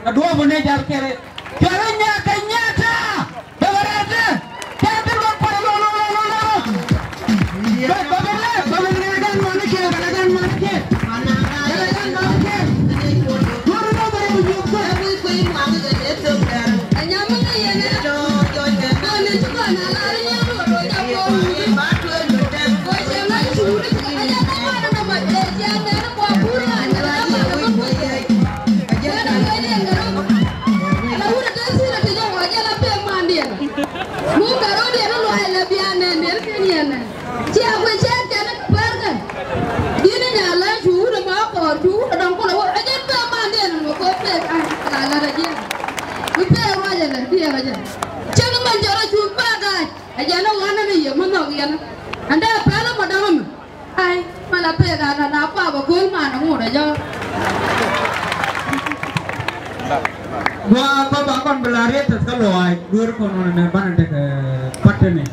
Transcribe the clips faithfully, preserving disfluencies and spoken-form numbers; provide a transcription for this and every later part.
Ka duɔ̱ɔ̱p ni jal kɛrɛ. Kɛrɛ nyakä nyakä. Bɛ bɛ rɛɛt dɛ. Kɛrɛ ti luɔt kuɔrɛ luɔt luɔt luɔt luɔt luɔt. Bɛ bɛ rɛɛt bɛ bɛ rɛɛt gan mani kɛ kɛ gan mani kɛ. Kɛ gan mani kɛ. Duɔ̱ɔ̱p ni bɛ rɛɛt nyuɔk kɛ. Cia guic cɛn kɛn pärkɛ. Di̱t ni nya lä cu wut ɛmɔ kɔɔr cu wut ɛdɔ̱ŋ kulɛ wä ɛ jɛn pek mandiɛn ɛn wä kɔɔr pek an la lat ɛ jiɛn. Bi pek ruac ɛlɛ bi ɛk ɛ jɛn. Cäŋ mɛn jɔrɔ cu pek gac ɛ jɛn ɛ ɣɔn ɛn ɛ yɛ mi nhɔk yɛn. Ɛn dee pɛl ɛmɔ dɔ̱ŋ ɛmɛ. Ai mɛ la pek an la na kuak ɛ go̱o̱l man ɛ ŋot ɛ jɔ̱ɔ̱r. Gua kɔ ba kɔn bi la riet tɛth kä luaac duer kɔn ɣɔn ɛnɛ banɛ tekɛ pa̱t tɛnɛ.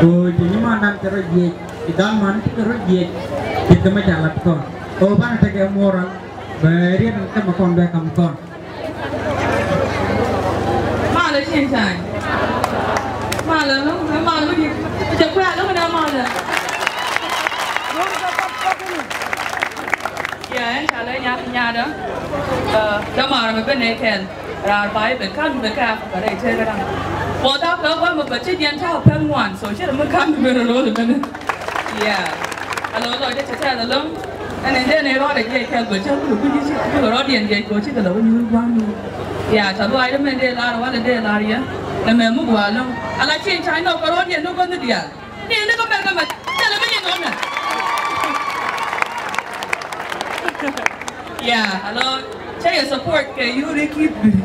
Kɛ ɣöö ci nyimandan kɛ rɔ jiɛc ci dhamman ti kɛ rɔ jiɛc. Ci kɛ mɛ ca lat kɔn ɣöö banɛ tekɛ muɔra bɛ riet ɛn kɛmɛ kɔn bɛ kam kɔn. Malɛ cieŋ ca̱a̱ny. Malɛ lo̱ŋ ɛ malɛ mi di̱t cɛ kuɛ a lo̱ŋ ɛn ɛ malɛ. Yɛ ɛn ca lɛ nyath nyaadä. Ɛ dämaar mɛ ben ɛ kɛl. Raar ba i̱ ben ka̱n mi ben kɛ Africa rɛy tëëkä da̱ŋ. Kuɔth a kɛ gua̱a̱m mi bä ti diɛn ta̱a̱ pɛn ŋuan so cɛ rɛ mi ka̱n mi ben rɛ lo̱l ben. Yeah. A lo̱l lɔc dee cɛ tɛth ɛlɔ̱ŋ. Ɛn in dee ni rɔɔdɛ jiɛc kɛl bä cä kulɛ kui̱c i̱ ci kulɛ rɔɔdiɛn jiɛc kɛ ɣöö cikɛ lɛ wä nyuur gua̱a̱m mi. Yeah, tɔ luaacdä mɛn dee lar walɛ dee lar yɛ. Nɛ mɛ mi gua̱a̱ ɛlɔ̱ŋ a la cieŋ ca̱a̱ny nhɔk kɛ rɔɔdiɛn ni gua̱n ni diaal. Ni ni kɔ mɛr kɛ mɛ thilɛ mi ni nɔmɛ. Yeah, hello. Cɛ yɛ support kɛ yuri ki bir.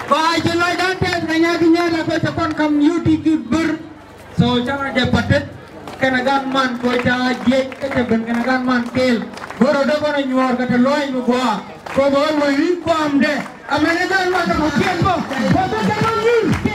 Kɔc ci lɔcdan tɛth kɛ nya̱th nya̱th la kɔ cɛ kɔn kam yuri ki bir. So cä rɔ jɛ patet kɛnɛ gan man kɔ ca jiɛc kä cɛ ben kɛnɛ gan man kel. Go̱rɔ dee kɔn a nyuɔɔr kɛ te lɔc mi gua̱a̱ kɔ bɛ wä luɔ̱c wi̱i̱ kuamdɛ. Amɛn ɛ gan man kɛ kɔ kiɛn bä kɔ bɛ kɛ man nyuur.